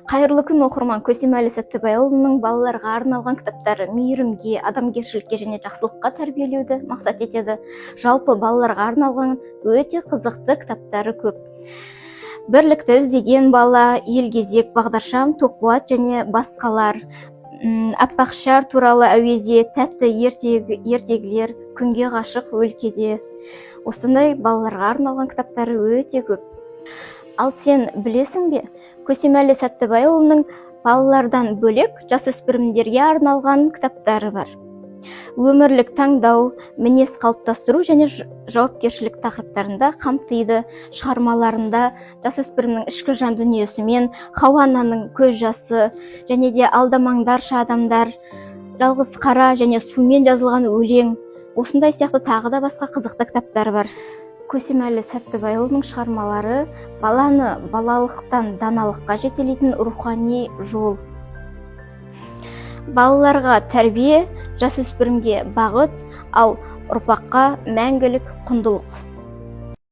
Қайырлы күн, оқырман! Көсемәлі Сәттібайұлының балаларға арналған кітаптары мейірімге, адамгершілікке және жақсылыққа тәрбиелеуді мақсат етеді. Жалпы, балаларға арналған өте қызықты кітаптары көп: «Бірлікті іздеген бала», «Елгезек бағдаршам», «Тоқуат» және басқалар, «Аппақ шар туралы әуезе», «Тәтті ертегілер», «Күнге ғашық өлкеде». Осындай балаларға арналған кітаптары өте көп. Ал сен білесің бе, Көсемәлі Сәттібайұлының балалардан бөлек жасөспірімдерге арналған кітаптары бар. Өмірлік таңдау, мінез қалыптастыру және жауапкершілік тақырыптарында қамтиды. Шығармаларында жасөспірімнің ішкі жан дүниесімен «Хауа ананың көз жасы» және де «Алдамаңдаршы, адамдар», «Жалғыз қара» және «Сумен жазылған өлең», осындай сияқты тағы да басқа қызықты кітаптары бар. Көсемәлі Сәттібайұлының шығармалары баланы балалықтан даналыққа жетелейтін рухани жол, балаларға тәрбие, жасөспірімге бағыт, ал ұрпаққа мәңгілік құндылық.